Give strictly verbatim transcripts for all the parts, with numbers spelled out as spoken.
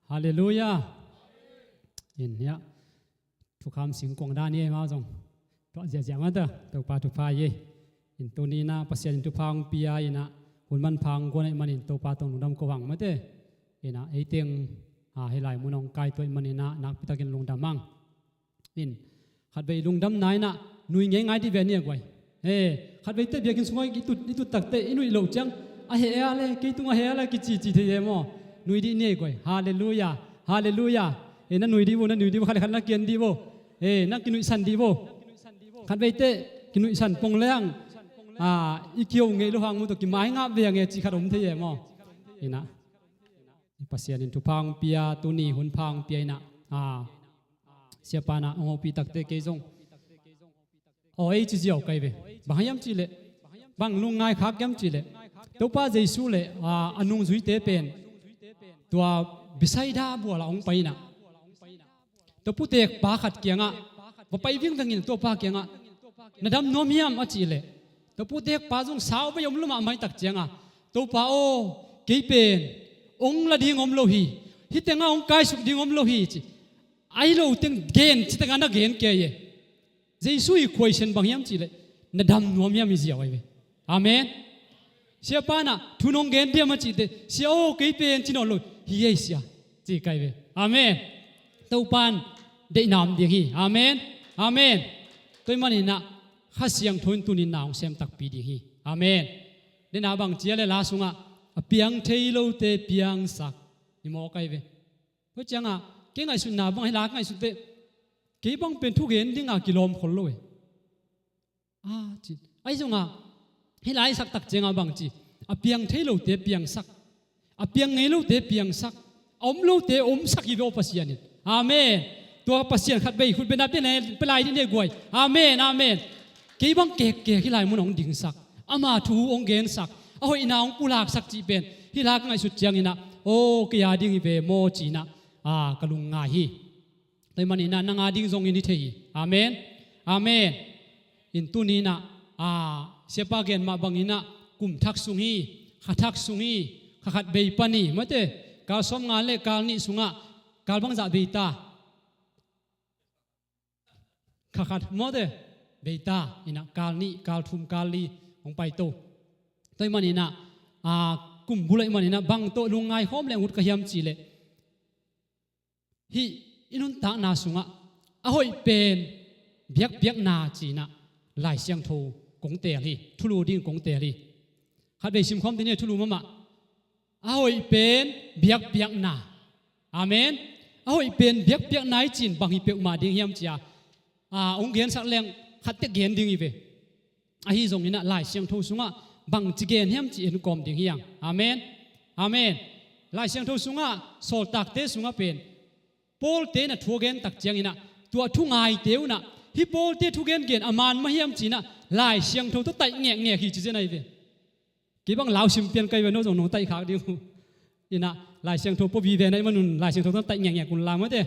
Halleluiah. In hiah thukham singkuang dan hi ei, amau zong tuah ziahziah mah ta, Topa thupha hi ei. In tuni inah Pasian in thupha hong pia inah hun manpha hong guan ahih manin Topa tawh lungdam ko hang mate. Inah ei teng a hih lai mun hong kaituah ahih manin ah nakpitakin lungdam hang. In khatvei lungdamna inah nui ngeingai dih ve ni a guai. He, khatvei teh biakinn sungah i tut, i tut takteh i nuih loh ciang a heh a le, kei tung a heh a le kici ci thei e maw. Nui dih ni a guai. Halleluiah. Halleluiah. He, na nui dih vo, na nui dih vo, khat le khat na kian dih vo. He, na kinuihsan dih vo. Khatvei teh kinuihsan pong leng a, i kio ngeih loh hang mu tawh kimaingap ve hang e cih khat om thei e maw. Inah Pasian in thupha hong pia, tuni hun pha hong pia inah a, siapa inah hong hopih takteh kei zong aw ei ci ziau kai ve. Bang hiam cihleh, bang lungngai khak hiam cihleh, Topa Jesu le a, a nungzuite pen tua Bethsaida bualah hong pai inah tua putekpa khat kiangah va pai vingveng in tuapa kiangah, na dam nuam hiam a cihleh, tua putekpa zong sauvei om lo mahmah i tak ciangah, Topa aw, kei pen hong la ding om lo hi, hih tengah hong kaisuk ding om lo hi ci. Ahi lo teng gen, ci tengah na gen kei e. Jesu i khuaisen bang hiam cihleh, na dam nuam hiam i ziau ahi ve. Amen. Siapa inah thu nong gen diam a cihteh, sia aw, kei pen ci nawn lo hi ei sia, ci kai ve. Amen. Topa in deihna om ding hi. Amen. Amen. Tua ahih manin ah Kha Siangtho in tuni inah hong sem takpi ding hi. Amen. Dena bang cia le la sungah a piang thei lote piangsak i mawk ahi ve. Tua ciangah kei ngaihsutna bang hi la ngaihsutteh, kei bang pen thugen dinga kilawm khol lo e. A ci. Ahi zongah hih lai sak tak ciangah bang ci, a piang thei lote piangsak, a piang ngei lote piangsak, a om lote omsak hi ve aw Pasian in. Amen. Tua Pasian khatvei khutbetna pia lai dih ni a guai. Amen, amen. Kei bang kekkek hih lai mun hong dingsak, ama thu hong gensak, a hoihna hong pulaksak cih pen hih lai ka ngaihsut ciang inah aw, kei a ding hi ve maw ci inah a, ka lungngai hi. Tua ahih manin ah nang a ding zongin hi thei hi. Amen. Amen. In tuni inah a, siapa gen mah bangin ah kum thak sung hi, kha thak sung hi, kha khat bei pan hi mate. Kal sawmnga le kal nih sungah kal bangzah bei ta? Kha khat mate, bei ta. Inah kal nih, kal thum, kal li hong pai to. Tua ahih manin ah a, kum bul ahih manin ah bang tawh lungngai khawm leng ut ka hiam cihleh, hih i nuntakna sungah a hoih pen biakpiakna ci inah Lai Siangtho kong teel hi, thulu ding kong teel hi. Khatvei simkhawm dih ni, thulu mahmah. A hoih pen biakpiakna. Amen. A hoih pen biakpiakna i cih in bang hi peuhmah ding hiam ci a, a, hong gensak leng khat tek gen ding hi ve. Ahi zongin ah Lai Siangtho sungah bangci gen hiam cih en kawm ding hi hang. Amen. Amen. Lai Siangtho sungah Sawltakte sungah pen Pawlte in a thu a gen tak ciangin ah tua thu ngaite un ah, hih Pawlte thu gengen a man mah hiam ci inah Lai Siangtho tawh taih ngekngek hi ci zen ahi ve. Kei bang lau sim pian kai ve, no zong nong taih khak ding uh. Inah Lai Siangtho pua vive na ahih manun Lai Siangtho tawh taih ngekngek un la mate.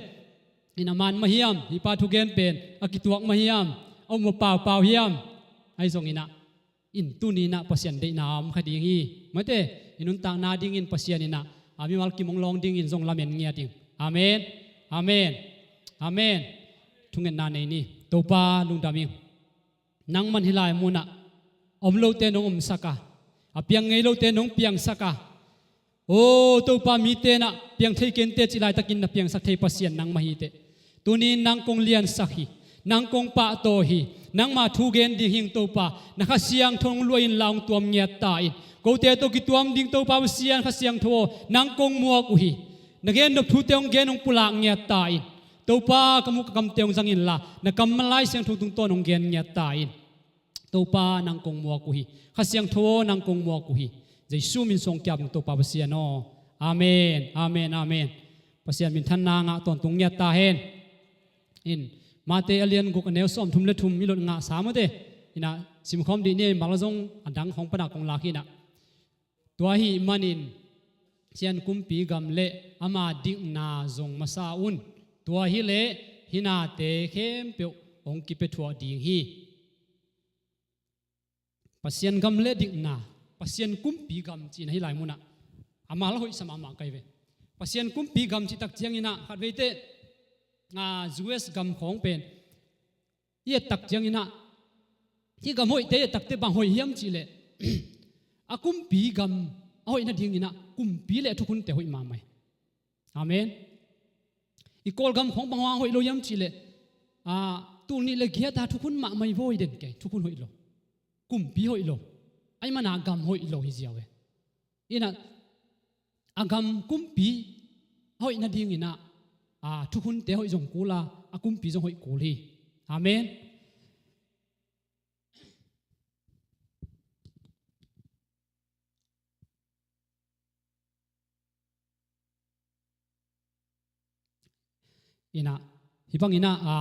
Inah man mah hiam, hih pa thugen pen a kituak mah hiam, a um a paupau hiam? Ahi zongin ah in tuni inah Pasian deihna a om kha ding hi mate. I nuntakna dingin Pasian inah a mimal kim hong lawng dingin zong lamen ngiat ding. Amen. Amen. Amen. Thungetna nei ni. Topa lungdam ing. Nangman hih lai munah a om lote nong omsak a, a piang ngei lote nong piangsak a, aw Topa, mite in ah piang thei kei inteh cih laitakin na piangsak thei Pasian nangmah hi teh. Tuni-in nang kong liansak hi, nang kong pahtawi hi. Nangma thu gen ding hing Topa, na Kha Siangtho hong luah inla hong tuam ngiat ta in. Kote tawh kituam ding Topa Pasian Kha Siangtho aw, nang kong muak uh hi. Na gennop thute hong gen hong pulak ngiat ta in. Topa, ka muk ka kamte hong zang inla na kammal Lai Siangtho tungtawn hong gen ngiat ta in. Topa, nang kong muak uh hi. Kha Siangtho aw, nang kong muak uh hi. Jesu min suang kiap ung Topa Pasian aw. Amen. Amen. Amen. Pasian minthanna ngah tawntung ngiat ta hen. In Mate a lian guk a neu sawmthum le thum i lot ngah sa mate. Inah simkhawm dih ni, mal zong a dang hong pana kong lak hi inah. Tua ahih manin Pasian kumpi gam le ama dikna zong masa un. Tua hileh hih nate khempeuh hong kipia thuah ding hi. Pasian gam le dikna, Pasian kumpi gam cihna hih lai munah a mal hoihsa mahmah kai ve. Pasian kumpi gam cih tak ciangin ah khatveite, a, U S gam khawng pen i et tak ciangin ah, hih gam hoihte i et takte bang hoih hiam cih leh a kumpi gam a hoih nadingin ah kumpi le thukhunte hoih mahmah hi. Amen. I Kawlgam khawng bang hang hoih lo hiam cih leh, a, tul nih le giat a thukhun mahmah hi vawi den kei, thukhun hoih lo, kumpi hoih lo, ahih manin ah gam hoih lo hi ziau e. In ah a gam kumpi a hoih nadingin ah, a, thukhunte hoih zong kul a, a kumpi zong hoih kul hi. Amen. In ah, hih bangin ah, a,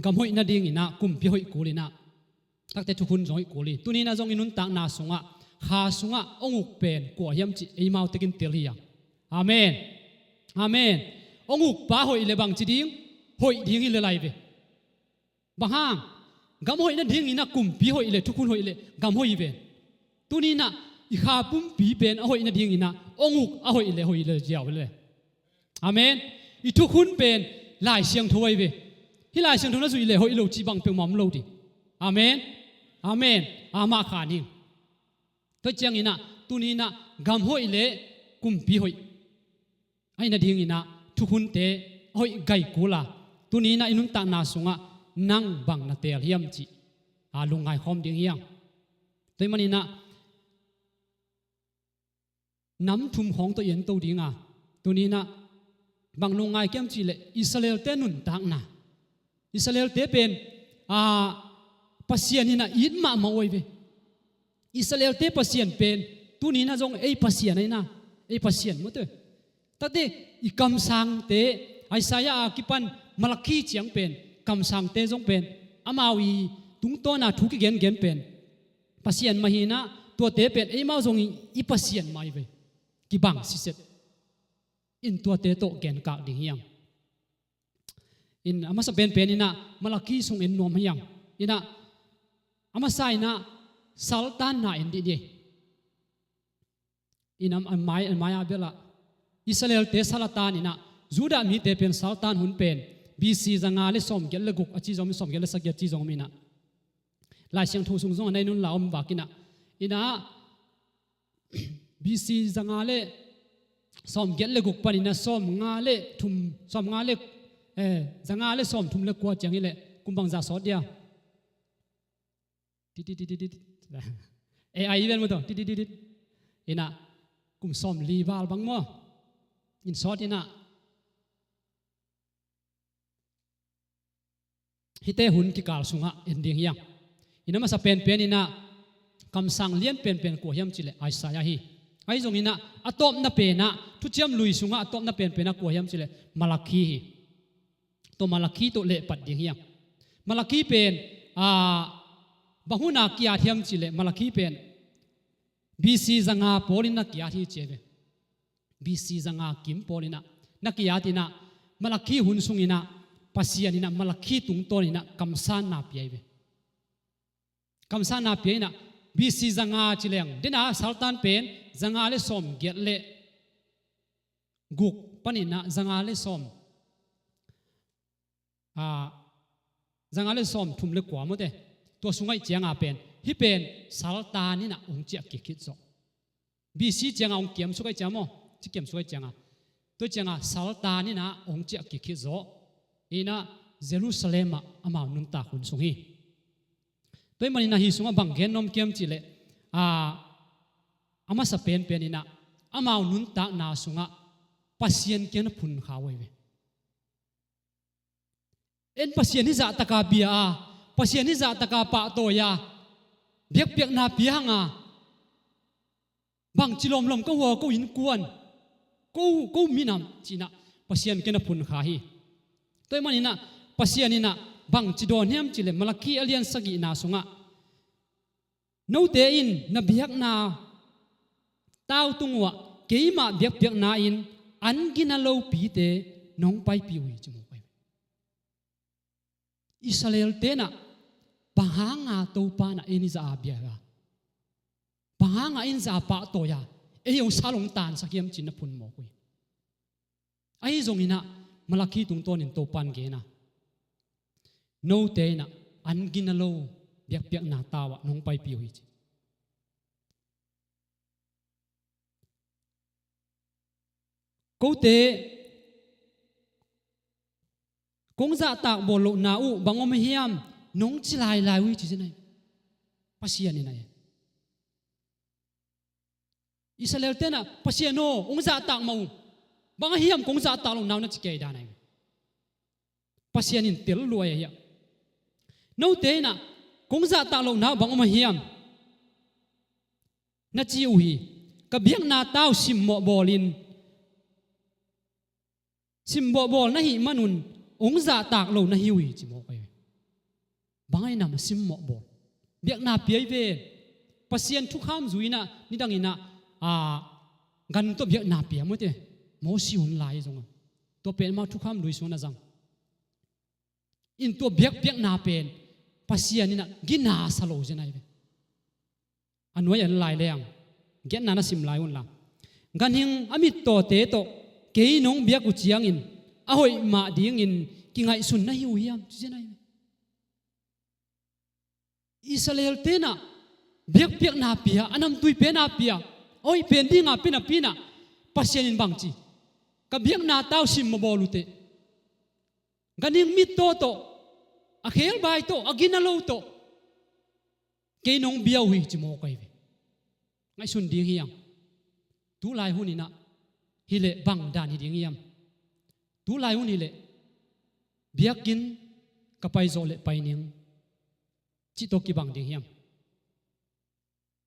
gam hoih nadingin ah kumpi hoih kul in ah, takte thukhun zong hoih kul hi. Tuni in ah zong i nuntakna sungah, kha sungah hong uk pen kua hiam cih eimau tekin tel hi hang. Amen. Amen. Hong ukpa hoih leh bangci ding, hoih ding hi lel lai ve. Bang hang? Gam hoih nadingin ah kumpi hoih leh, thukhun hoih leh gam hoih hi ven. Tuni in ah i kha pumpi pen a hoih nadingin ah hong uk a hoih leh hoih lel ziau hi lel. Amen. I thukhun pen Lai Siangtho ahi ve. Hih Lai Siangtho na zuih leh hoih lo cih bang peuhmah om lo ding. Amen. Amen. Amah khan ing. Tua ciangin ah tuni in ah gam hoih leh kumpi hoih ahih nadingin ah thukhunte a hoih gai kul a, tuni in ah i nuntakna sungah nang bang na teel hiam cih, a, lungngai khawm ding hi hang. Tua ahih manin ah nam thum khawng tawh i en to ding a, tuni in ah bang lungngai ka hiam cih leh Israelte nuntakna. Israelte pen, a, Pasian in ah it mahmah uh ahi ve. Israelte Pasian pen tuni in ah zong ei Pasian ahi na, ei Pasian maw te. Tate i kamsangte, Isaiah a kipan Malakhi ciang pen kamsangte zong pen amau i tungtawn a thu kigengen pen Pasian mah hi in ah, tuate pen eimau zong i, i Pasian mah ahi ve. Kibang siset in tuate tawh genkak ding hi hang. In a masa penpen in ah Malakhi sung en nuam hi hang. In ah a masa in ah saltanna en dih ni. In a, a mai, a mai a bel ah Israelte sal a tan in ah, Judah mite pen saltan hun pen B C zanga le sawmgiat le guk a ci zong om, sawmgiat le sagih a ci zong om in ah, Lai Siangtho sung zong a na i nunla om vak in ah. In ah B C zanga le sawmgiat le guk panin ah sawmnga le thum, sawmnga le, eh, zanga le sawmthum le kua ciang hi leh kum bangzah sawt dia. Tit, tit, tit, tit, tit. A I ven maw taw. Tit, tit, tit, tit. In ah kum sawmli val bang maw. In sawt in ah hihte hun kikal sungah en ding hi hang. In a masa penpen in ah kamsang lian penpen kua hiam cih leh Isaiah hi. Ahi zongin ah a tawpna pen ah, Thuciam Lui sungah a tawpna penpen ah kua hiam cih leh Malakhi hi. Tua Malakhi tawh lehpat ding hi hang. Malakhi pen, a, bang hun a ki-at hiam cih leh Malakhi pen B C zanga pawl in na ki-at hi ci ahi ve. B C zanga kim pawl in ah na ki-at in ah, Malakhi hun sung in ah Pasian in ah Malakhi tungtawn in ah kamsanna pia ahi ve. Kamsanna pia in ah B C zanga ci leng, den a saltan pen zanga le sawmgiat le guk panin ah zanga le sawm, a, zanga le sawmthum le kua maw te. Tua sung ahih ciang a pen, hih pen saltan in ah hong ciah kik khit zawh. B C ciang a hong kiamsuk ahih ciang maw, ci kiamsuk ahih ciang a, tua ciang a saltan in ah hong ciah kik khit zawh. In ah Jerusalem ah amau nuntak hun sung hi. Tua ahih manin ah hih sungah bang gen nuam ka hiam cih leh, a, a masa penpen in ah amau nuntakna sungah Pasian kiang na phun kha uh ahi ve. En Pasian hih zah tak a bia a, Pasian hih zah tak a pahtawi a, biakpiakna pia hang a, bangci lawmlawm ka hua, ko innkuan, ko, ko minam ci-in ah Pasian kiang na phun kha hi. Tua ahih manin ah Pasian in ah bangci dawn hiam cih leh Malakhi a lian sagihna sungah, note in na biakna tau tung uh ah keimah biakpiakna in an gina lopite nong paipih uh hi ci mawk ahi. Israelte in ah bang hang a Topa in ah ei hih zah a bia a, bang hang a ei hih zah a pahtawi a, ei hong sal hong tansak hiam ci-in na phun mawk uh hi. Ahi zongin ah Malakhi tungtawnin Topan gen a, note in ah an gina lo biakpiakna tau ah nong paipih uh hi ci. Kote kong zahtak bawl lohna uh bang om hiam nong ci lailai uh hi ci zen ahi. Pasian in ahi. Israel-te in ah Pasian aw, hong zahtak mah uh. Bang ahiam kong zahtak lohna uh na ci kei dan ahi. Pasian in tel luai ahi ah. Note in ah kong zahtak lohna uh bang om ahiam na ci uh hi. Ka biakna tau simmawh bawlin, simmawh bawl na hih manun hong zahtak lo na hi uh hi ci mawk ahi. Bang ahi nam a simmawh bawl? Biakna pia hi ve. Pasian thukham zui in ah nidang in ah, a, gan tawh biakna pia mawte. Mosi hun lai zong a tua pen amau thukham lui sung na zang. In tua biakpiakna pen Pasian in ah gina sa lo zen ahi ve. A nuai an lai leng, giatna na sim lai un la. Ganhing a mittawte tawh kei nong biak uh ciangin a hoih mah dingin kingaihsun na hi uh hiam ci zen ahi ve. Israel-te in ah biakpiakna pia, a namtui pen a pia, a hoih pen dinga pia napi in ah Pasian in bang ci? Ka biakna tau simmawh bawl uh teh. Ganhing mittaw tawh, a khebai tawh, a gina lo tawh kei nong bia uh hi ci mawk ahi ve. Ngaihsun ding hi hang. Tulai hun in ah hileh bang dan hi ding hiam? Tulai hun hileh biakinn ka pai zawh leh pai ning cih tawh kibang ding hiam?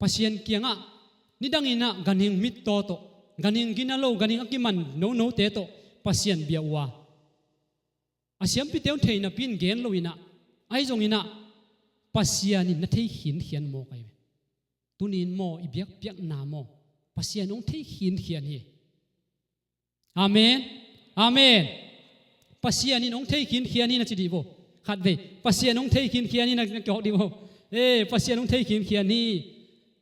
Pasian kiangah nidang in ah ganhing mittaw tawh, ganhing gina lo, ganhing a kiman nonote tawh Pasian bia uh a, a siampite hong thei napi in gen lo in ah, ahi zongin ah Pasian in na thei khinkhian mawk ahi ve. Tuni in maw i biakpiakna maw Pasian hong thei khinkhian hi. Amen. Amen. Pasian in hong thei khinkhian hi na ci dih vo. Khatvei, Pasian hong thei khinkhian hi na, na kiawk dih vo. Eh, Pasian hong thei khinkhian hi.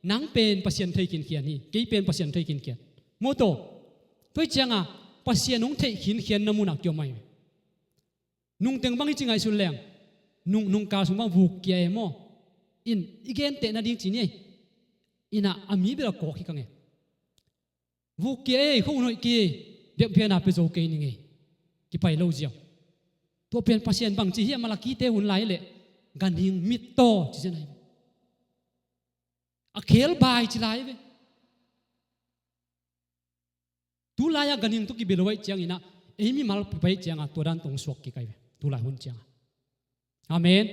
Nang pen Pasian thei khinkhian hi. Kei pen Pasian thei khinkhian. Maw taw. Tua hi cianga Pasian hong thei khinkhian na munah kiom ahi. Nungteng bang i ci ngaihsun leng, nung, nungkal sung bang vuk kia e maw? In, i genteh nading ci ni ei. In ah a mi bel a kawk hi ka nge. Vuk kia ei, kho un hoih kia ei, biakpiakna pia zo kei ning ei. Kipai lo ziau. Tua pen Pasian bang ci hiam, Malakhi-te hun lai leh ganhing mittaw ci zen ahi ve. A khebai ci lai ve. Tulai-ah ganhing tawh kibia lo ahih ciangin ah, ei mimal pi pai ciangah tua dan tawh hong suak kik ahi ve. Tulai hun ciangah. Amen.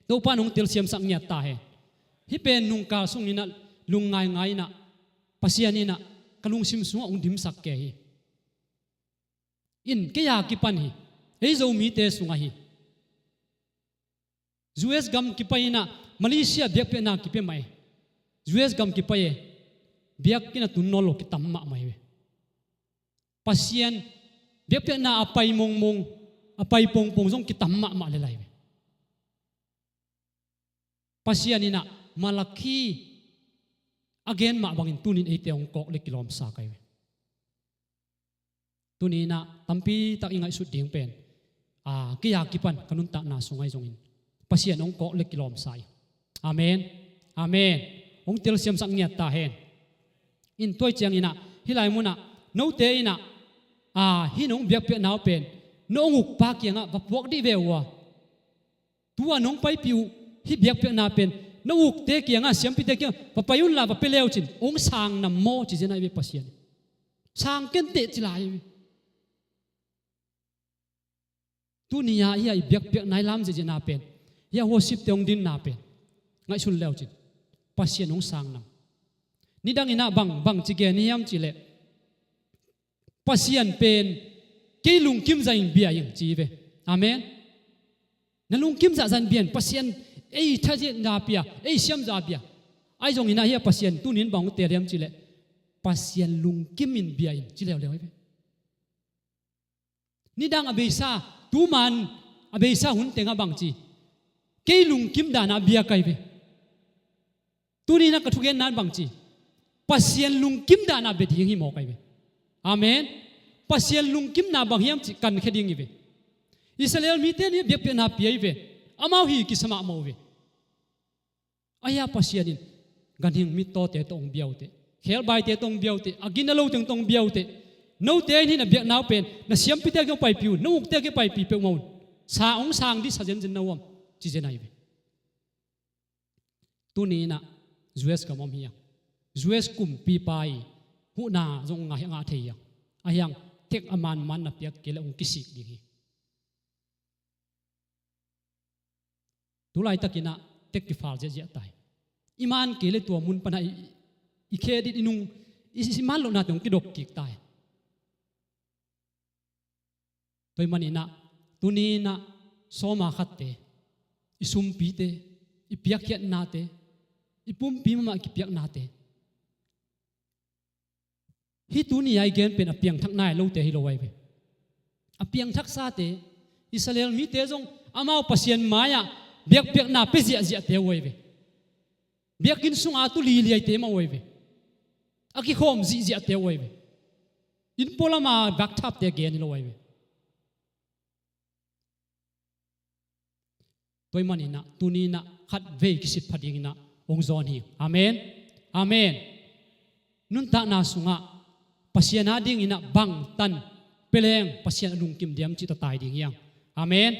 Topa in hong telsiamsak ngiat ta hen. Hih pen nungkal sungin ah lungngaingai in ah, Pasian in ah ka lungsim sungah hong dimsak kei hi. In kei a kipan hi. Ei Zomite sungah hi. U S gam kipai in ah Malaysia biakpiakna kipia mah e. U S gam kipai e. Biakinn a tun nawn lo kitam mahmah hi ve. Pasian biakpiakna a pai mongmong, a pai pongpong zong kitam mahmah le lai ve. Pasian in ah Malakhi a gen mah bangin tunin eite hong kawk le kilawmsa ka hi ve. Tuni in ah tampi tak i ngaihsut ding pen, a, kei a kipan ka nuntakna sung ahi zongin Pasian hong kawk le kilawmsa hi. Amen. Amen. Hong telsiamsak ngiat ta hen. In tua hi ciangin ah hih lai munah note in ah, a, hih nong biakpiakna uh pen na hong ukpa kiangah va puak dih ve uh a, tua nong paipih uh hih biakpiakna pen na ukte kiangah, siampite kiangah va pai unla va pia le uh cin, hong sang nam maw ci zen ahi ve Pasian. Sang kenteh ci lai hi ve. Tuni-ah hih a i biakpiakna i lam ziahziahna pen, hih a worship-te hong dinna pen ngaihsun le uh cin Pasian hong sang nam. Nidang in ah bang, bang ci gen hiam cih leh, Pasian pen kei lungkim zah in bia ing ci hi ve. Amen. Na lungkim zahzah in bia in, Pasian ei thaciamna pia, ei siamzah bia. Ahi zongin ah hih a Pasian tunin bang hong teel hiam cih leh, Pasian lungkim in bia in ci leuleu hi ve. Nidang a beisa, tuman a beisa hun tengah bang ci, kei lungkim dan a bia ka hi ve. Tuni in ah ka thugenna in bang ci, Pasian lungkim dan a bia ding hi mawk ahi ve. Amen. Pasian lungkimna bang hiam cih kankhia ding hi ve. Israel mite nih biakpiakna pia hi ve. Amau hi kisa mahmah uh ve. Ahi a Pasian in ganhing mittawte tawh hong bia uh teh, khebaite tawh hong bia uh teh, a gina lo teng tawh hong bia uh teh, note in hih na biakna uh pen na siampite kiang paipih un, na ukte kiang paipih peuhmah un. Sa hong sang ding sa zenzen na uh am, ci zen ahi ve. Tuni in ah U S gam om hi a, U S kumpipa i huhna zong ngah, ngah thei hi a, ahi hang tek a manman na piak kei leh hong kisik ding hi. Tu laitakin ah tek kifal ziahziah ta hi. I man kei leh tua mun pan ah i, i, i credit, i nung, i, i man lohna teng hong kidok kik ta hi. Tua ahih manin ah tuni in ah sawma khatte, i sumpite, i piakkhiatnate, i pumpi mahmah kipiaknate, hih tuni a i gen pen a piangthakna hi lote hi lo ahi ve. A piangthaksate, Israel mite zong amau Pasian mai-ah biakpiakna pia ziahziahte uh ahi ve. Biakinn sungah a tu liliaite mah uh ahi ve. A kikhawm zihziahte uh ahi ve. Inn pualam a vakthapte gen hi lo ahi ve. Tua ahih manin ah tuni in ah khatvei kisit pha dingin ah hong zawn hi. Amen. Amen. Nuntakna sungah Pasian a dingin ah bang tan pia leng Pasian a lungkim diam cih tatai ding hi hang. Amen.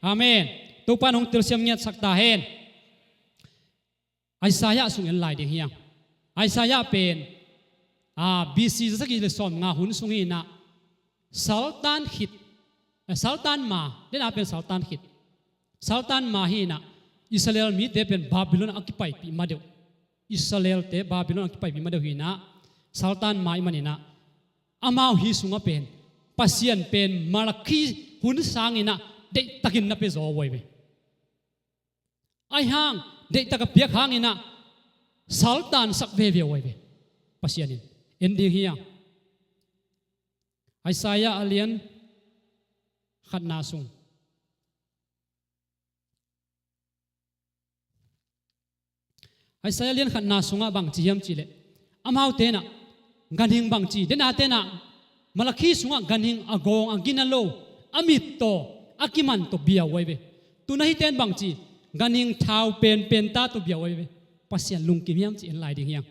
Amen. Topa in hong telsiam ngiatsak ta hen. Isaiah sung en lai ding hi hang. Isaiah pen, a, B C za sagih le sawmnga hun sung hi in ah, saltan khit, eh, saltan ma, den a pen saltan khit, saltan ma hi in ah, Israel mite pen Babylon a kipaipih ma deuh, Israelte Babylon a kipaipih ma deuh hi in ah, saltan ma ahih manin ah, amau hih sungah pen Pasian pen Malakhi hun sangin ah deihtakin na pia zaw uh ahi ve. Ahi hang, deihtak a piak hangin ah saltansak veve uh ahi ve. Pasian in en ding hi hang. Isaiah a lian khatna sung. Isaiah lian khatna sungah bang ci hiam cih leh, amaute in ah ganhing bang ci, den a ten ah Malakhi sungah ganhing a gawng, a gina lo, a mit tawh, a kiman tawh bia uh ahi ve. Tu-in ah hihte in bang ci, ganhing thau penpen ta tawh bia uh ahi ve. Pasian lungkim hiam cih en lai ding hi hang.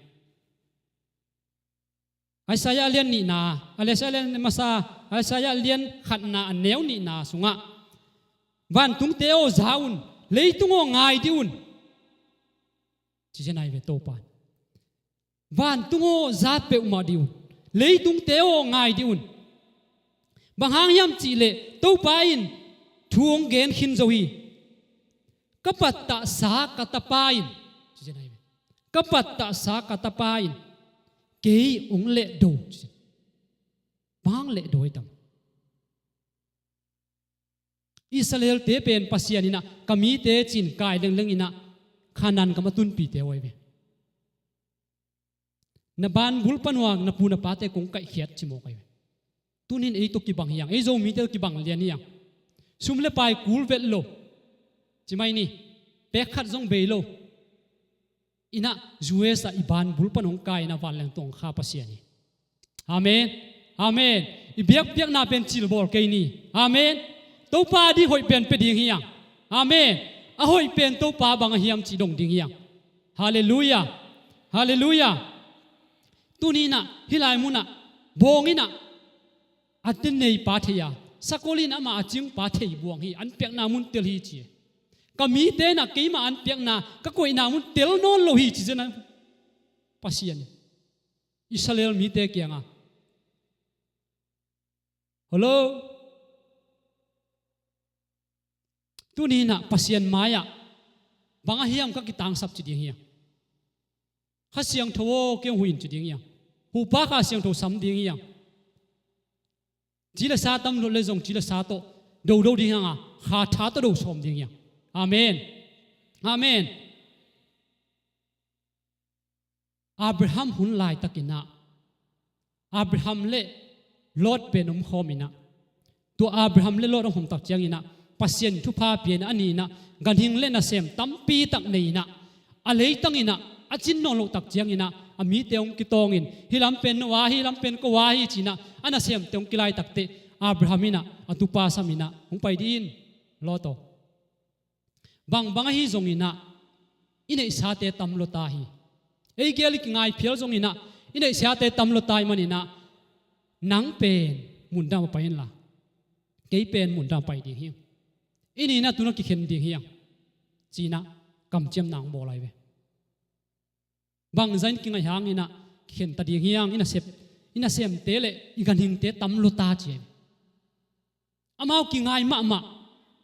Isaiah lian nihna, Isaiah lian masa, Isaiah lian khatna a neu nihna sungah, "Vantungte aw, za un, leitung aw, ngai dih un," ci zen ahi ve Topa in. "Vantung aw, za peuhmah dih un, leitungte aw, ngai dih un. Bang hang hiam cih leh Topa in thu hong gen khin zo hi. Ka pattahsa ka tapa in," ci zen ahi ve. "Ka pattahsa ka tapa in kei hong lehdo," ci zen. Bang hang lehdo hi tam? Israelte pen Pasian in ah, "Ka mite," ci-in kai lengleng in ah, Kanaan gam a tunpihte uh ahi ve. "Na banbul pan uh a na pu na pate kong kaihkhiat," ci mawk ahi ve. Tu-in ei tawh kibang hi hang, ei Zomite tawh kibang lian hi hang. Sum le pai kul vet lo, ci mai ni, pek khat zong bei lo. In ah U S ah i banbul pan hong kai in ah vanleng tawh hong kha Pasian hi. Amen. Amen. I biakpiakna pen cilbawl kei ni. Amen. Topa a ding hoih pen pia ding hi hang. Amen. A hoih pen Topa bang a hiam cih dong ding hi hang. Halleluiah. Halleluiah. Tuni in ah hih lai mun ah bawng in ah a ten nei pa thei a, sakol in amah a cing pa thei buang hi, an piakna mun tel hi ci. Ka mite in ah keima an piakna, ka koihna mun tel nawn lo hi ci zen a, Pasian in Israel mite kiangah. Hello? Tuni in ah Pasian mai-ah bang a hiam ka kitangsap ci ding hi hang. Kha Siangtho aw, kei hong huh in ci ding hi hang. Huhpa Kha Siangtho sam ding hi hang. Ci le sa tam lo le zong ci le sa tawh dodo ding hi hang a, Kha tha tawh do sawm ding hi hang. Amen. Amen. Abraham hun laitakin ah Abraham le Lot pen om khawm in ah, tua Abraham le Lot a hong om tak ciangin ah Pasian thupha pia in ah, a nih in ah ganhing le nasem tampi tak nei in ah, a leitang in ah a cin nawn loh tak ciangin ah a mite hong kitawngin, hih lam pen no a hi, hih lam pen ko a hi ci-in ah a nasemte hong kilai takteh, Abraham in ah a tupa samin ah, hong pai dih in, Lot aw. Bangbang ahi zongin ah i neihsate tam lua ta hi. Ei gel i kingai phial zongin ah i neihsate tam lua ta ahih manin ah, nang pen mundam ah pai inla, kei pen mundam ah pai ding hi. I nih in ah tu-in ah kikhen ding hi hang, ci-in ah kamciamna hong bawl lai ve. Bangzah in kingaih hangin ah kikhen ta ding hi hang, i nasep, i nasemte le i ganhingte tam lua ta, ci hi. Amau kingai mahmah.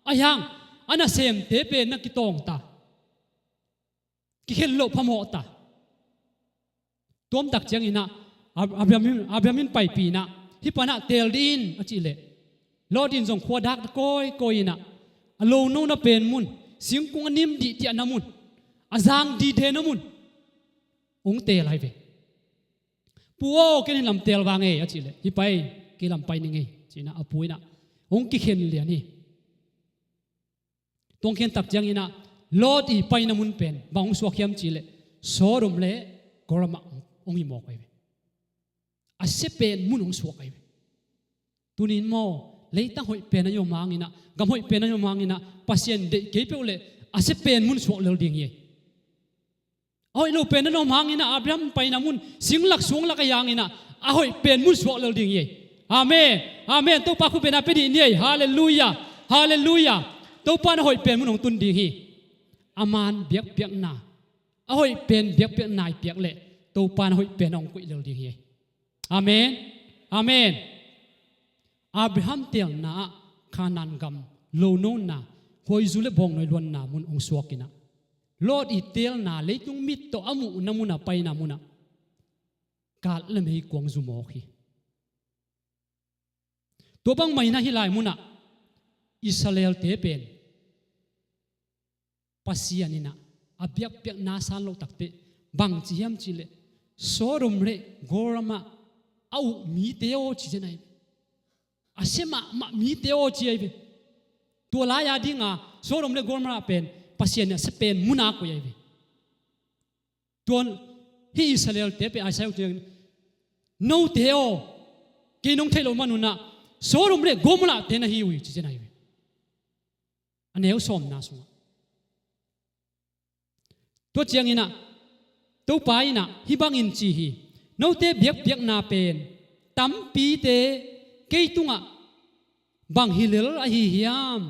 Ahi hang a nasemte pen na kitawng ta, kikhen loh phamawh ta. Tua tak ciangin ah Ab-, Abraham in, Abraham in paipih in ah, hih pan ah teel dih in, a cih leh, Lot in zong khua dak kawikawi in ah, a lonona pen mun, singkung a nim dihdiahna mun, a zang didena mun hong teel lai ve. Pu aw, ken hih lam teel vang ei, a cih leh, hi pai, kei lam pai ning ei, ci-in ah a pu in ah hong kikhen lian hi. Tua hong khen tak ciangin ah Lot i paina mun pen bang hong suak hiam cih leh, Sodom le Gomorrah hong hi mawk ahi ve. A sia pen mun hong suak ahi ve. Tuni-in maw, leitang hoih pen a i om hangin ah, gam hoih pen a i om hangin ah, Pasian deih kei peuh leh a sia pen mun suak lel ding hi. A hoih lo pen a na om hangin ah, Abraham paina mun, singlak suanglak ahi hangin ah, a hoih pen mun suak lel ding hi. Amen. Amen. Topa khut bengna pia dih ni ei. Halleluiah. Halleluiah. Topa in a hoih pen mun hong tun ding hi. A man biakpiakna, a hoih pen biakpiakna i piak leh, Topa in a hoih pen hong koih lel ding hi. Amen. Amen. Abraham teelna ah Kanaan gam lonona, huaizu le bawngnawi luanna mun hong suak in ah, Lot i teelna, leitung mit tawh a muhna mun ah, paina mun ah, gal le meikuang zu mawk hi. Tua bangmah in ah hih lai mun ah Israel-te pen Pasian in ah a biakpiakna san loh takteh bang ci hiam cih leh, Sodom le Gomorrah a uh mite aw, ci zen ahi. A sia mahmah mite aw, ci ahi ve. Tua lai-a ding a Sodom le Gomorrah pen Pasian in a sia pen mun a koih ahi ve. Tua hih Israel-te pen Isaiah uh ciangin, note aw, kei nong theih loh man un ah Sodom le Gomorrah-te na hi uh hi, ci zen ahi ve. A neu sawmna sungah. Tua ciangin ah Topa in ah hih bangin ci hi. Note biakpiakna pen tampite kei tungah bang hi lel ahi hiam?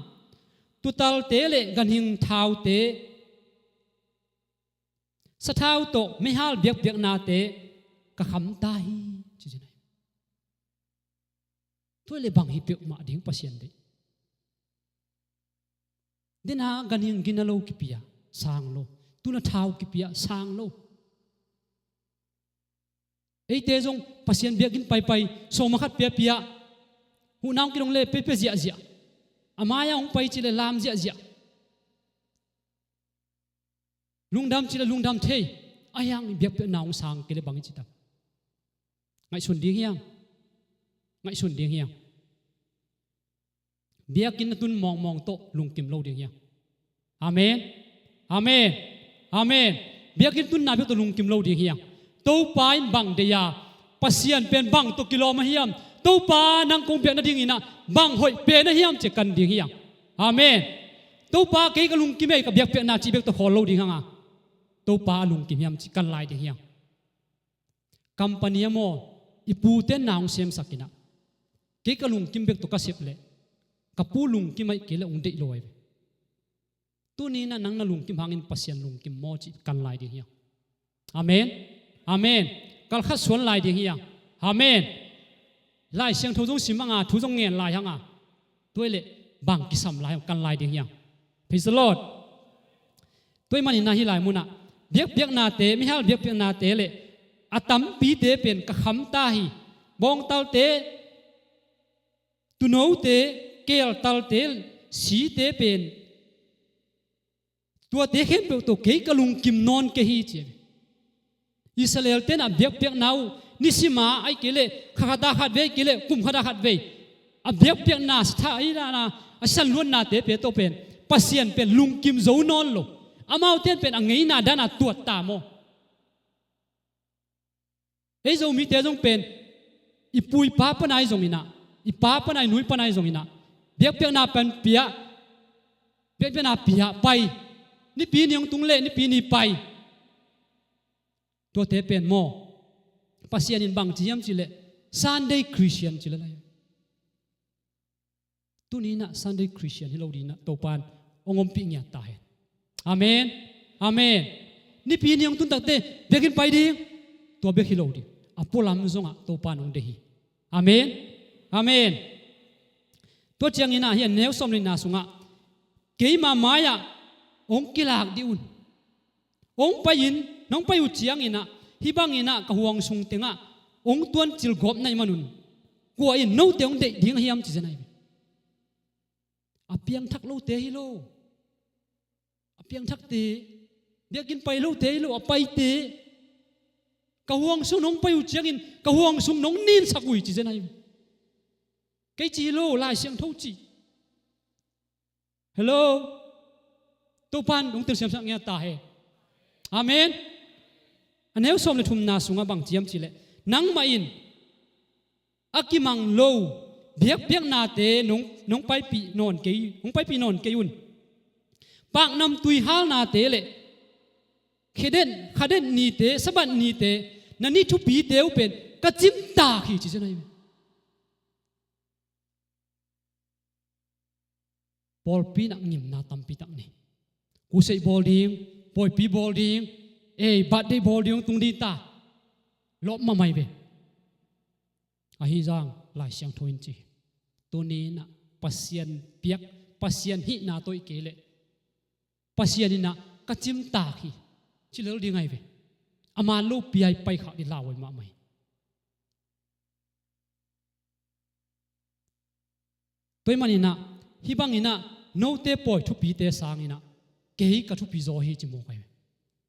Tutalte le ganhing thaute, sathau tawh meihal biakpiaknate ka kham ta hi, ci zen ahi. Tua leh bang hi peuhmah ding Pasian deih. Dena ganhing gina lo kipia, sang lo. Tuna thau kipia, sang lo. Eite zong Pasian biakinn paipai, sawma khat piapia, huhna hong kidong leh piapia ziahziah. A mai-ah hong pai cih leh lam ziahziah. Lungdam cih leh lungdam thei. Ahi hang biakpiakna hong sang kei leh bang i ci tam? Ngaihsun ding hi hang. Ngaihsun ding hi hang. Biakinn na tun mawngmawng tawh lungkim lo ding hi hang. Amen. Amen. Amen. Biakinn tunna bek tawh lungkim lo ding hi hang. Topa in bang deih a, Pasian pen bang tawh kilawm ahi hiam? Topa, nang kong biak nadingin ah bang hoih pen ahi hiam, ci-a kan ding hi hang. Amen. Topa, kei ka lungkim ei, ka biakpiakna, cih bek tawh khawl lo ding hang a, Topa a lungkim hiam, ci-a kan lai ding hi hang. Company ah maw, i pute in na hong semsak in ah, kei ka lungkim bek tawh ka sep leh ka pu lungkim ahih kei leh hong deih lo ahi ve. Tuni-in ah nang na lungkim hangin Pasian lungkim maw, ci-a kan lai ding hi hang. Amen. Amen. Kalkhat suan lai ding hi hang. Amen. Lai Siangtho zong sim hang a, thu zong ngen lai hang a, tua leh bang kisam lai hang, kan lai ding hi hang. Praise the Lord. Tua ahih manin ah hih lai mun ah biakpiaknate, meihal biakpiaknate le a tampite pen ka kham ta hi. Bawngtalte, tuunote, keeltalte, site pen, tuate khempeuh tawh kei ka lungkim nawn kei hi, ci hi. Israel-te in ah biakpiakna uh nisim a, ahih kei leh kha khat a khat vei, ahih kei leh kum khat a khat vei a biakpiakna, sa tha, a i dan a, a sisan luannate pen tawh pen Pasian pen lungkim zo nawn lo. Amaute in pen a ngeina dan a tuat ta maw. Ei Zomite zong pen i pu i pa panai zong inah, i pa panai nu i panai zong inah, biakpiakna pan pia, biakpiakna pia pai, Nipi ni hong tung leh Nipi ni pai. Tuate pen maw, Pasian in bang ci hiam cih leh Sunday Christian ci lel hi. Tuni inah Sunday Christian hi lo ding inah Topan hong ompih ngiat ta hen. Amen. Amen. Nipi ni hong tun takte biakinn pai ding, tua bek hi lo ding, a pualam zongah Topan hong deih hi. Amen. Amen. Tua ciang inah hih a neu sawm le nihna sungah keima mai-ah hong kilak dih un. Hong pai-in, nong pai uh ciang inah, hih bang inah ka huang sung tengah hong tuancil gawp na hih manun, kua in note hong deih ding a hiam ci zen ahi ve. A piangthak lote hi lo. A piangthakte, biakinn pai lote hi lo, a paite. Ka huang sung nong pai uh ciangin ka huang sung nong ninsak uh hi ci zen ahi ve. Kei ci hi lo, Lai Siangtho ci. Hello? Topan hong telsiamsak ngiat ta hen. Amen. A neu sawm le thumna sungah bang ci hiam cih leh, nangmah in a kimang lo biakpiaknate nong, nong paipih nawn kei, nong paipih nawn kei un. Paknamtui halnate le khaden, khaden nite, Sabbath nite, na ni thupite uh pen ka cimtak hi ci zen ahi ve. Pawlpi inah ngimna tampi tak nei. Crusade bawl ding, pawipi bawl ding, ei, birthday bawl ding tung ding ta. Lawp mahmah hi ve. Ahi zong Lai Siangtho in ci, tuni inah Pasian piak, Pasian hihna tawh i kei leh Pasian inah ka cimtak hi ci lel ding ahi ve. A man lopi-a i paikhak ding lauhuai mahmah hi. Tua ahih man inah, hih bang inah, note pawi thupite sang inah kei ka thupi zaw hi ci mawk ahi ve.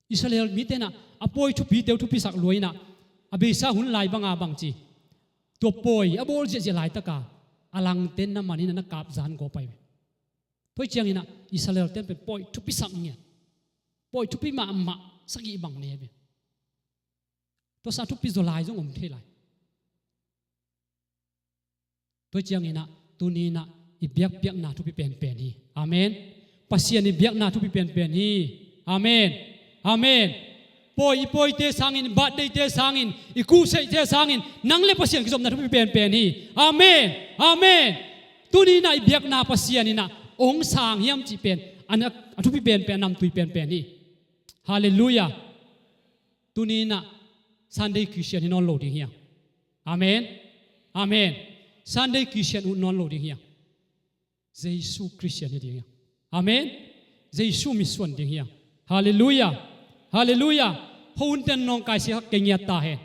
Israel mite inah a pawi thupite uh thupisak lua inah, a beisa hun lai banga bang ci, tua pawi a bawl ziahziah laitaka a langte in na man inah na kapzan gawp ahi ve. Tua ciang inah Israel-te in pen pawi thupisak ngiat, pawi thupi mahmah sagih bang nei ahi ve. Tua sang thupi zaw lai zong om thei lai. Tua ciang inah, tuni inah i biakpiakna thupi penpen hi. Amen. Pasian i biakna thupi penpen hi. Amen. Amen. Pawi, i pawite sangin, i birthday-te sangin, i crusade-te sangin, nang le Pasian kizopna thupi penpen hi. Amen. Amen. Tuni inah i biakna Pasian inah hong sang hiam cih pen a na, a thupi penpen, a namtui penpen hi. Halleluiah. Tuni inah Sunday Christian hi nawn lo ding hi hang. Amen. Amen. Sunday Christian uh nawn lo ding hi hang. Jesu Christian hi ding hi hang. Amen. Jesu misuan ding hi hang. Halleluiah. Halleluiah. Ho hunte in nawngkaisak kei ngiat ta hen.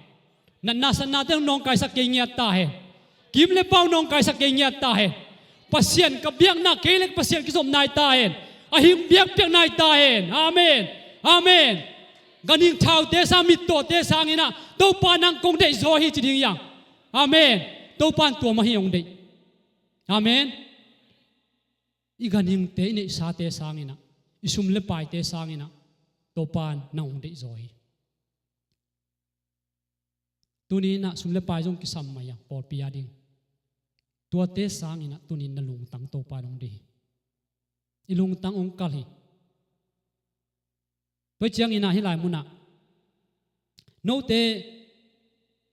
Natna satnate in nawngkaisak kei ngiat ta hen. Kim le pau nawngkaisak kei ngiat ta hen. Pasian ka biakna kei le Pasian kizopna hi ta hen. A hing biakpiakna hi ta hen. Amen. Amen. Ganhing thaute sang, mittawte sang inah Topa nang kong deih zaw hi ci ding hi hang. Amen. Topa in tua mah hi hong deih. Amen. I ganhingte, i neihsate sang inah, i sum le paite sang inah Topa in nang hong deih zaw hi. Tuni inah sum le pai zong kisam mah hi hang pawlpi a ding. Tuate sang inah tuni in na lungtang Topa in hong deih hi. I lungtang hong kalh hi. Tua ciang inah hih lai munah note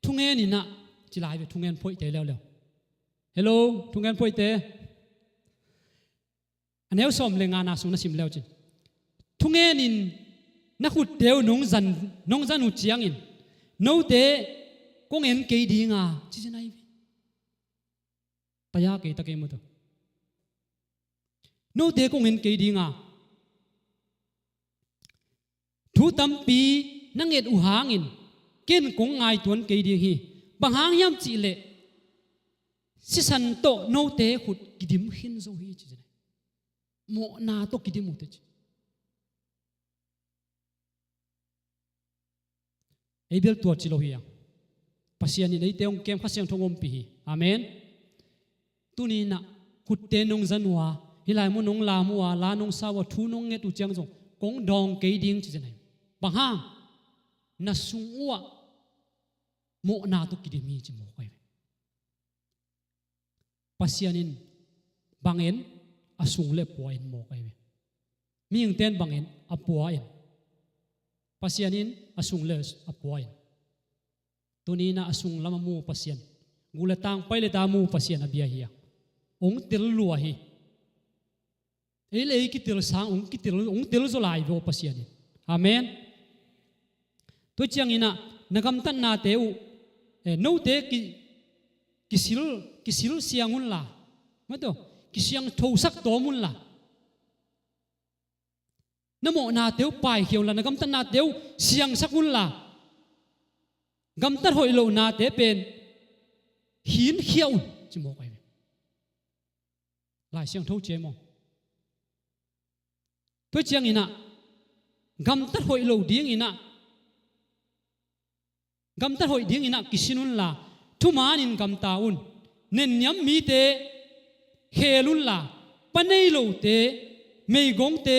thungen inah ci lai ve, thungen phoihte leuleu. Hello, thungen phoihte. A neu sawm le ngana sung na sim leu cin, thungen in na khutte uh nong zan, nong zan uh ciangin note kong en kei ding a ci zen ahi ve. Taya kei ta kei mu ta. Note kong en kei ding a, thu tampi na nget uh hangin ken kong ngaihtuan kei ding hi. Bang hang hiam cih leh sisan tawh note khut kidim khin zo hi ci zen ahi. Mawhna tawh kidim uh teh ci. Ei bel tua ci lo hi a, Pasian in eite hong kem, Kha Siangtho hong ompih hi. Amen. Tuni inah khutte nong zan uh a, hih lai mun nong lam uh a, la nong sa uh a, thu nong nget uh ciang zong kong dawng kei ding ci zen ahi. Bang hang? Na sung uh ah mawhna tawh kidim hi ci mawk ahi ve. Pasian in bang en, a sung le a pua en mawk ahi ve. Mihingte in bang en, a pua en. Pasian in a sung le a pua en. Tuni in ah a sung lam a mu Pasian, gu le tang, pai le ta mu Pasian a bia hi a, hong tel lua hi. Ei le ei kitel sang hong kitel, hong tel zaw lai ve aw Pasian in. Amen. Tua ciangin ah na gamtatnate uh, eh, note ki, kisil, kisil siang unla, maw, kisiangthosak tawm unla, na mawhnate uh paikhia unla, na gamtatnate uh siangsak unla, gamtat hoih lohnate pen hinkhia un ci mawk ahi ve. Lai Siangtho ci ei maw? Tua ciangin ah gamtat hoih lo dingin ah, gamtat hoih dingin ah kisin unla, thumanin gamta un. Nenniam mite khel unla, pa nei lote, meigongte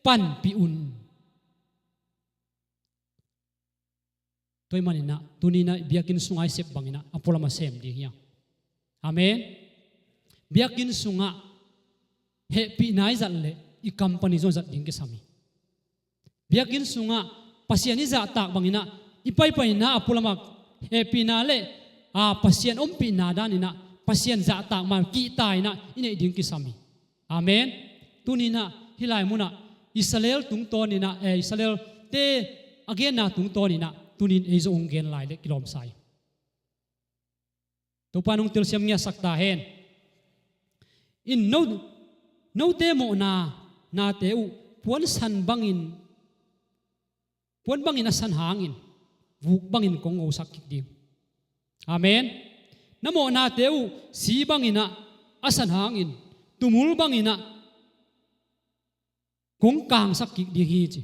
panpih un. Tua ahih manin ah tuni in ah biakinn sungah i sep bangin ah a pualam a sem ding hi hang. Amen. Biakinn sungah hehpihna i zat leh i company zong zat ding kisam hi. Biakinn sungah Pasian i zahtak bangin ah i paipaina a pualam ah hehpihna le, a, Pasian ompihna danin ah Pasian zahtak man kihta in ah i neih ding kisam hi. Amen. Tuni in ah hih lai munah Israel tungtawnin ah, eh, Israel-te a genna tungtawnin ah tuni in ei zong hong gen lai leh kilawmsa hi. Topa in hong telsiam ngiasak ta hen. In no, note mawhna, nate uh puansan bangin, puan bangin a san hangin vuk bangin kong ngosak kik ding. Amen. Na mawhnate uh si bangin ah a san hangin, tumul bangin ah kong kangsak kik ding hi ci.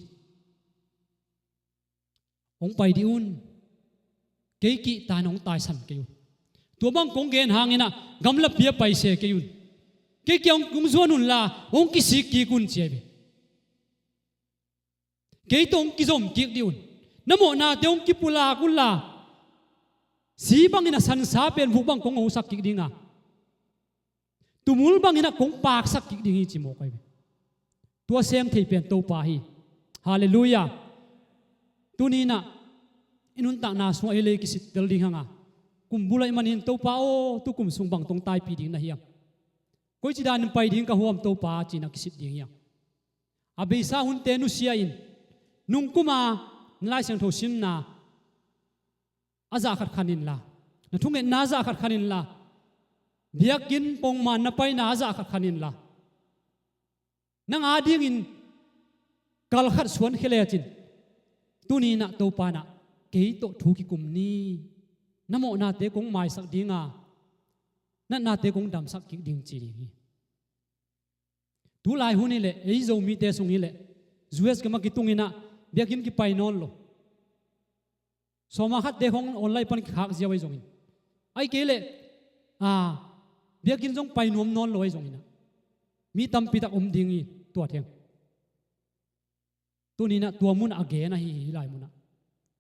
Hong pai dih un. Kei kihta in hong taisan kei un. Tua bang kong gen hangin ah gamlapi ah pai se kei un. Kei kiang hong zuan unla hong kisik kik un ci ahi ve. Kei tawh hong kizom kik dih un. Na mawhnate hong kipulak unla, si bangin a sansa pen vuk bang kong ngosak kik ding a, tumul bangin ah kong paksak kik ding hi ci mawk ahi ve. Tua sem thei pen Topa hi. Halleluiah. Tuni in ah i nuntakna sungah ei le ei kisittel ding hang a, kum bul ahih manin Topa aw, tukum sung bang tawh hong taipih ding na hiam? Koici danin pai ding ka hiam Topa ci-in ah kisit ding hi hang. A beisa hunte nusia in, nungkuma na Lai Siangtho simna a zah khat khan inla, na thungetna a zah khat khan inla, biakinn pongman na paina a zah khat khan inla, nang adingin kal khat suan khia lecin, tuni in ah Topa in ah kei tawh thu kikum ni. Na mawhnate kong maisak ding a, natnate kong damsak kik ding ci ding hi. Tulai hun hi leh ei Zomite sung hi leh U S gam ah kitung in ah biakinn kipai nawn lo. Sawma khatte khong online pan kikhak ziau ahi zongin, ahih kei leh, a, biakinn zong pai nuam nawn lo ahi zongin ah, mi tampi tak om ding hi tua theng. Tuni in ah tua munah a gen ahi hi, hih lai munah.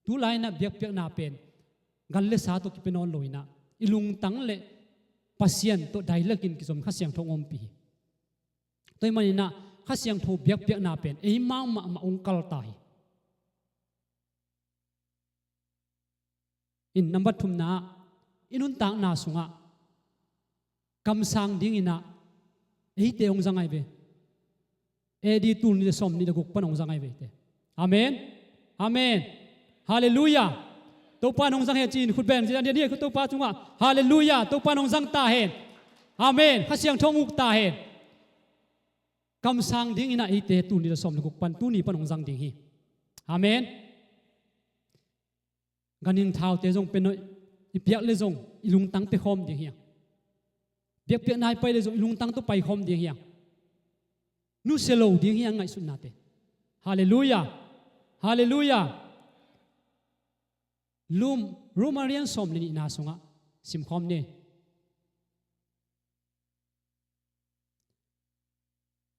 Tulai in ah biakpiakna pen gan le sa tawh kipia nawn lo in ah, i lungtang le Pasian tawh dialect in kizom Kha Siangtho hong ompih hi. Tua ahih manin ah Kha Siangtho biakpiakna pen eimau mahmah hong kal ta hi. In number thumna ah, i nuntakna sungah kamsang dingin ah eite hong zang ahi ve. A D tul nih le sawm nih le guk pan hong zang ahi ve eite. Amen. Amen. Halleluiah. Topa in hong zang hen ci-in khut beng ci-in, a diakin Topa tungah, Halleluiah, Topa in hong zang ta hen. Amen. Kha Siangtho hong uk ta hen. Kamsang dingin ah eite tul nih le sawm le guk pan tuni pan hong zang ding hi. Amen. Ganhing thaute zong pia nawn, i piak le zong i lungtang pia khawm ding hi hang. Biakpiakna i pai le zong i lungtang tawh pai khawm ding hi hang. Nusia lo ding hi hang ngaihsutnate. Halleluiah. Halleluiah. Lum, Roma lian sawm le nihna sungah simkhawm ni.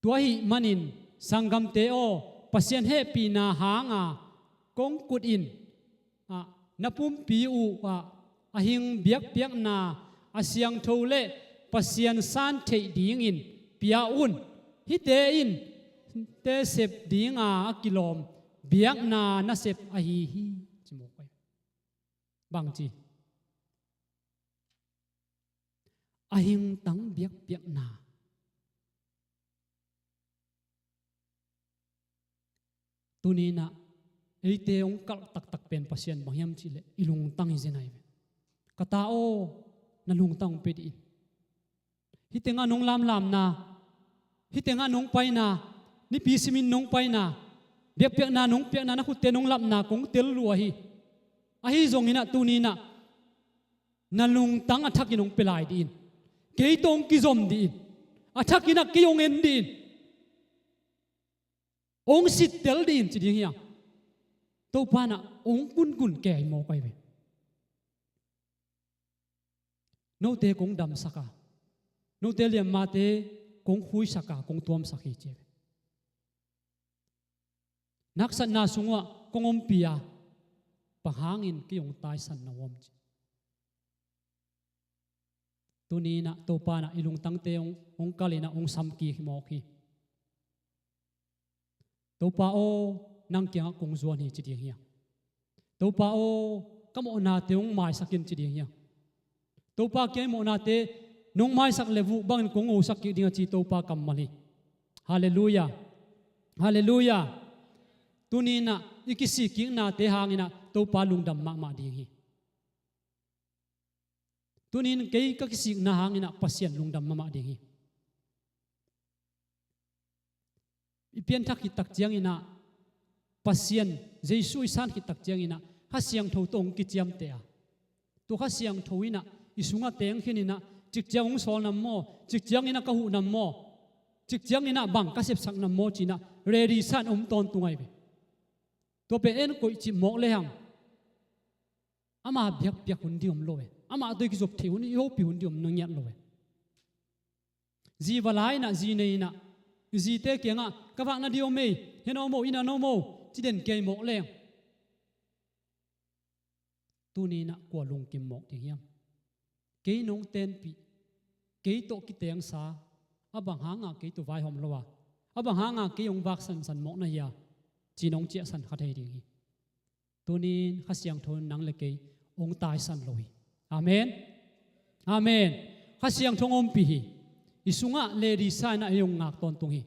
Tua ahih manin sanggamte aw, Pasian hehpihna hanga kong kut in, ah, na pumpi uh ah a hing biakpiakna a siangtho le Pasian san theih dingin pia un. Hihte in te sep dinga a kilawm biakna nasep ahi hi, ci mawk hi. Bang ci? A hingtang biakpiakna. Tuni-in ah eite hong kalh taktak pen Pasian bang hiam cih leh i lungtang hi zen ahi ve. Ka ta aw, na lungtang hong pia dih in. Hih tengah nong lamlamna, hih tengah nong paina, nipi simin nong paina, biakpiakna nong piakna, na khutte nong lapna kong tel lua hi. Ahi zongin ah tuni-in ah na lungtang a thakin hong pia lai dih in. Kei tawh hong kizom dih in. A thakin ah kei hong en dih in. Hong sittel dih in ci ding hi hang. Topa in ah hong gungun kei mawk ahi ve. Note kong damsak a, note liammate kong khuisak a, kong tuamsak hi ci hi ve. Haksatna sungah kong ompih a, bang hangin kei hong taisan na hiam ci. Tuni-in ah Topa in ah i lungtangte hong, hong kalh in ah hong samkik hi mawk hi. Topa aw, nang kiangah kong zuan hi ci ding hi hang. Topa aw, ka mawhnate hong maisak in ci ding hi hang. Topa kiang i mawhnate nong maisak leh vuh bangin kong ngosak kik ding a ci Topa kammal hi. Halleluiah. Halleluiah. Tuni-in ah i kisikkiknate hangin ah Topa lungdam mahmah ding hi. Tuni-in kei ka kisikna hangin ah Pasian lungdam mahmah ding hi. I pianthak khit tak ciangin ah Pasian, Jesu i san khit tak ciangin ah Kha Siangtho tawh hong kiciamteh a, tua Kha Siangtho in ah i sungah teng khin in ah, cikciang hong sawl nam maw, cikciangin ah ka huh nam maw, cikciangin ah bang ka sepsak nam maw ci-in ah ready sa-in om tawntung ahi ve. Tua pen en koih cip mawk lehang ama biakpiak hun ding om lo e. Amah tawh i kizop theih hun, i hopih hun ding om na ngiat lo e. Zi va la in ah, zi nei in ah, i zite kiangah ka vakna ding om ei, hen aw mo, in ah no mo, ci den kei mawk leng, tuni-in ah kua lungkim mawk ding hiam? Kei nong tenpih, kei tawh kitengsa, a bang hanga kei tawh vaihawm lo a, a bang hanga kei hong vak sansan mawk na hia, ci-in hong ciahsan kha thei ding hi. Tuni-in Kha Siangtho in nang le kei hong taisan lo hi. Amen. Amen. Kha Siangtho hong ompih hi. I sungah ready sa-in ah ei hong ngak tawntung hi.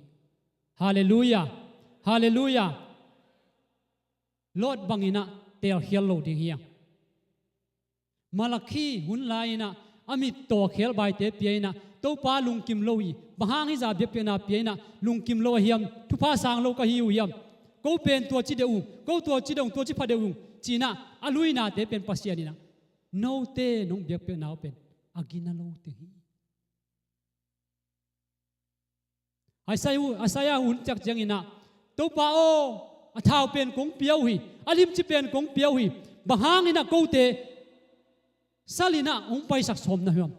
Halleluiah. Halleluiah. Lot bangin ah teelkhial lo ding hi hang. Malakhi hun lai-in ah a mit tawh khelbaite pia in ah, Topa lungkim lo hi, bang hang hih zah biakpiakna pia in ah lungkim lo ahi hiam, thupha sang lo ka hi uh hiam, ko pen tua ci deuh ung, ko tua ci deuh ung, tua ci pha deuh ung, ci-in ah a luinate pen Pasian in ah note nong biakpiakna uh pen a gina lo teng hi. Isaiah, Isaiah hun ciak ciangin ah, Topa aw, a thau pen kong pia uh hi, a limci pen kong pia uh hi, bang hangin ah kote sal in ah hong paisak sawm na hiam?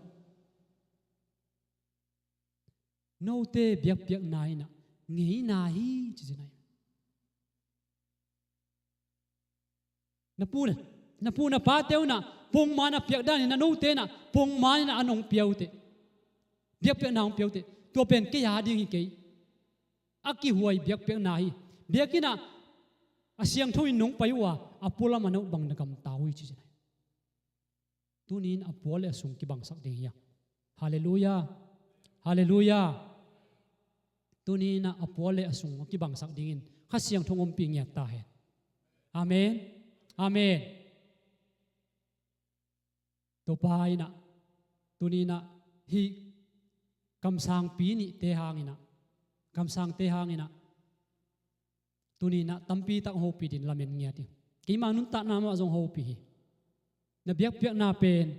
Note biakpiakna in ah ngeina hi, ci-in ah. Na pu, na pu na pate un ah pongman a piak dan in ah note in ah pongman in ah an hong pia uh teh, biakpiakna hong pia uh teh, tua pen kei a ding hi kei. A kihuai biakpiakna hi. Biakinn ah a siangtho in nong pai uh a, a pualam a na uh bang na gamta uh hi, ci-in ah. Tuni-in a pual le a sung kibangsak ding hi a. Halleluiah. Halleluiah. Tuni-in ah a pual le a sung kibangsak dingin Kha Siangtho hong ompih ngiat ta hen. Amen. Amen. Topa in ah, tuni-in ah hih kamsangpi nihte hangin ah, kamsangte hangin ah, tuni-in ah tampi tak hong hopih dingin lamen ngiat ing. Keima nuntakna mah zong hopih hi. Na biakpiakna pen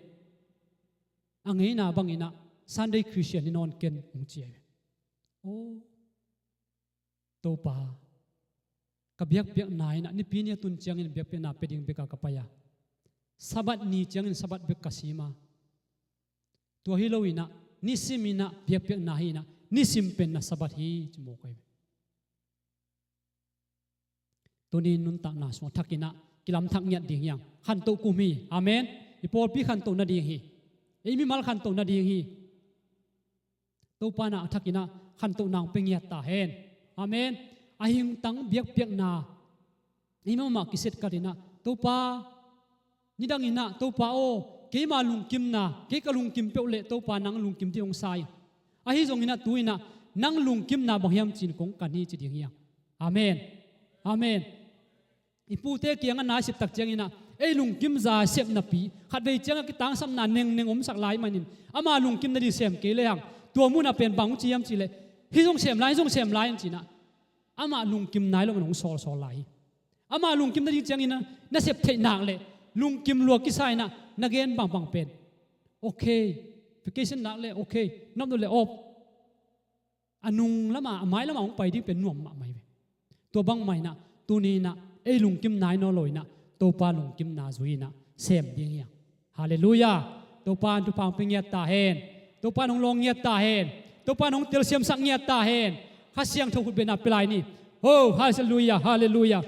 a ngeina bangin ah Sunday Christian hi nawn ken, hong ci hi. Aw Topa, ka biakpiakna in ah, nipi ni a tun ciangin biakpiakna pia ding bek a ka pai a, Sabbath ni ciangin Sabbath bek ka sim a, tua hi lo-in ah nisim in ah biakpiakna hi-in ah, nisim pen na Sabbath hi, ci mawk hi. Tuni-in nuntakna sungah thakin ah kilamthak ngiat ding hi hang. Khantoh kum hi. Amen. I pawlpi khantoh nading hi. Ei mimal khantoh nading hi. Topa in ah a thakin ah khantohna hong pia ngiat ta hen. Amen. A hingtang biakpiakna ei mahmah kiset khat in ah, Topa, nidang in ah, Topa aw, keima lungkimna, kei ka lungkim peuh leh Topa nang lungkim ding hong sa ing. Ahi zongin ah tu in ah nang lungkimna bang hiam ci-in kong kan hi ci ding hi hang. Amen. Amen. I pute kiangah na i sep tak ciangin ah ei lungkimza sep napi, khatvei ciangah kitangsapna nengneng omsak lai manin ama lungkim nading sem kei le hang, tua munah pen bang hong ci hiam cih leh, hih zong sem lai, hih zong sem lai hong ci-in ah amah lungkim nai lo man hong sawlsawl lai hi. Amah lungkim nading ciangin ah na sep theih nak leh lungkim lua kisa in ah na gen bangbang pen okay, vacation nak leh okay, nop lo leh off. A nung lamah, a mai lamah hong pai ding pen nuam mahmah hi ve. Tua bangmah in ah tuni in ah ei lungkim nai nawn lo in ah Topa lungkimna zui in ah sem ding hi hang. Halleluiah. Topa in thupha hong pia ngiat ta hen. Topa in hong lawng ngiat ta hen. Topa in hong telsiamsak ngiat ta hen. Kha Siangtho khutbetna pia lai ni. Ho, halleluiah, halleluiah.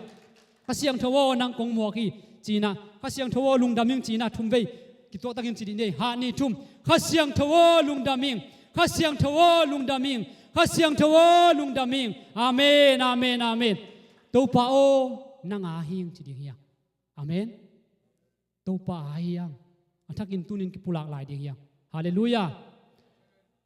Kha Siangtho aw, nang kong muak hi ci-in ah, Kha Siangtho aw, lungdam ing ci-in ah thum vei kituaktakin ci dih ni. Khat, nih, thum. Kha Siangtho aw, lungdam ing. Kha Siangtho aw, lungdam ing. Kha Siangtho aw, lungdam ing. Amen, amen, amen. Topa aw, nang a hing ci ding hi hang. Amen. Topa a hing. A thakin tunin kipulak lai ding hi hang. Halleluiah.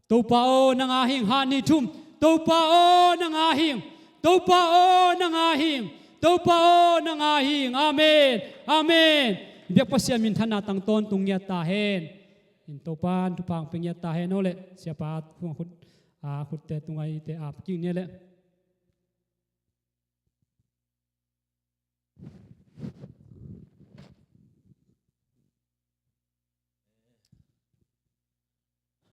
Topa aw, nang a hing. Khat, nih, thum. Topa aw, nang a hing. Topa aw, nang a hing. Topa aw, nang a hing. Amen. Amen. Biak Pasian minthanna tang tawntung ngiat ta hen. In Topa in thupha hong pia ngiat ta hen. Aw leh siapa khut, a, khutte tungaite ap kik ni leh.